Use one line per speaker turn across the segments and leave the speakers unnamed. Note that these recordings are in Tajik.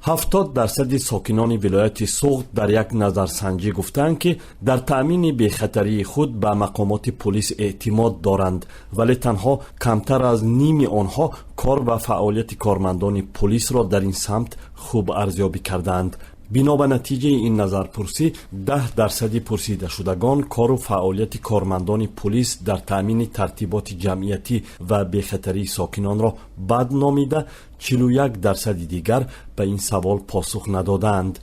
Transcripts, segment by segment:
70 дарсади сокинони вилояти Суғд дар як назарсанҷӣ гуфтаанд, ки дар таъмини бехатарии худ ба мақомоти пулис эътимод доранд, вале танҳо камтар аз ними онҳо кор ва фаъолияти кормандони пулисро дар ин самт хуб арзёбӣ кардаанд. Бино ба натиҷаи ин назарпурсӣ, 10 дарсади пурсидашудагон кору фаъолияти кормандони пулис дар таъмини тартиботи ҷамъиятӣ ва бехатарии сокинонро бад номида, 41 дарсади дигар ба ин савол посух надодаанд.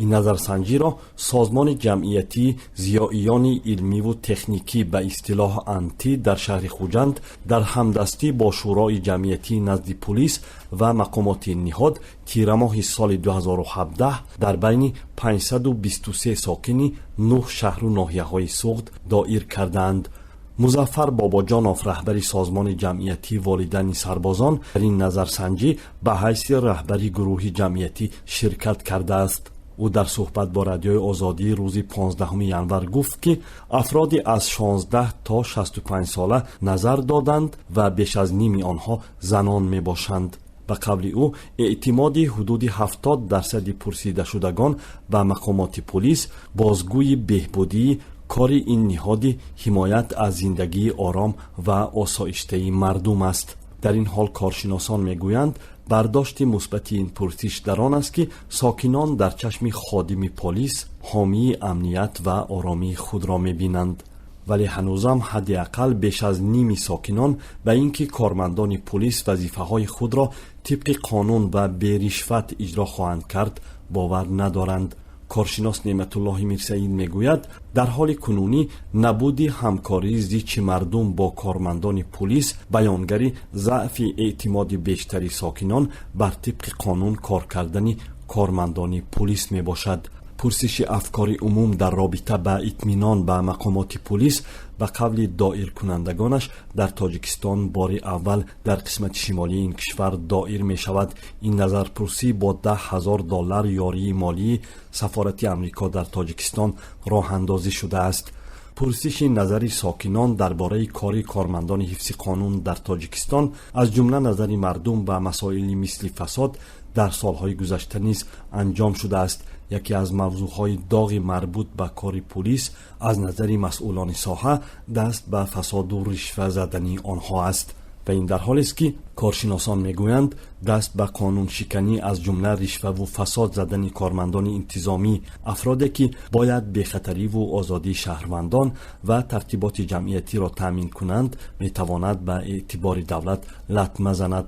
Ин назарсанҷиро созмони ҷамъиятии зиёиёни илмиву техникӣ, ба истилоҳ «Анти», дар шаҳри Хуҷанд дар ҳамдастӣ бо Шӯрои ҷамъиятии назди пулис ва мақомоти ниҳод тирамоҳи соли 2017 дар байни 523 сокини нӯҳ шаҳру ноҳияҳои Суғд доир кардаанд. Музаффар Бобоҷонов, раҳбари созмони ҷамъиятии волидайни сарбозон, дар ин назарсанҷӣ ба ҳайси раҳбари гурӯҳи ҷамъиятӣ ширкат кардааст. Ӯ дар суҳбат бо Радиои Озодӣ рӯзи 15 январ гуфт, ки афроди аз 16 то 65 сола назар доданд ва беш аз ними онҳо занон мебошанд. Ба қавли ӯ, эътимоди ҳудуди 70 дарсади пурсидашудагон ба мақомоти пулис бозгӯи беҳбудии кори ин ниҳоди ҳимоят аз зиндагии ором ва осоиштаи мардум аст. Дар ин ҳол коршиносон мегӯянд, бардошти мусбати ин пурсиш дар он аст, ки сокинон дар чашми ходими полис ҳомии амният ва оромии худро мебинанд, вале ҳанӯзам ҳадди ақал беш аз ними сокинон ба ин ки кормандони пулис вазифаҳои худро тибқи қонун ва беришват иҷро хоҳанд кард, бовар надоранд. Коршинос Неъматуллоҳи Мирсаид мегӯяд, дар ҳоли кунунӣ набуди ҳамкории зичи мардум бо кормандони пулис баёнгари заъфи эътимоди бештари сокинон бар тибқи қонун кор кардани кормандони пулис мебошад. Пурсиши афкори умум дар робита ба итминон ба мақомоти пулис, ба қавли доиркунандагонаш, дар Тоҷикистон бори аввал дар қисмати шимолии ин кишвар доир мешавад. Ин назарпурсӣ бо 10 000 доллар ёрии молии сафорати Амрико дар Тоҷикистон роҳандозӣ шудааст. Пурсиши назари сокинон дар бораи кори кормандони ҳифзи қонун дар Тоҷикистон, аз ҷумла назари мардум ба масоили мисли фасод, дар солҳои гузашта низ анҷом шудааст. Яке аз мавзӯъҳои доғи марбут ба кори пулис аз назари масъулони соҳа даст ба фасоду ришва задани онҳо аст. Ва ин дар ҳолест, ки коршиносон мегӯянд, даст ба қонуншиканӣ, аз ҷумла ришваву фасод задани кормандони интизомӣ, афроде ки бояд бехатариву озодии шаҳрвандон ва тартиботи ҷамъиятиро таъмин кунанд, метавонад ба эътибори давлат латма занад.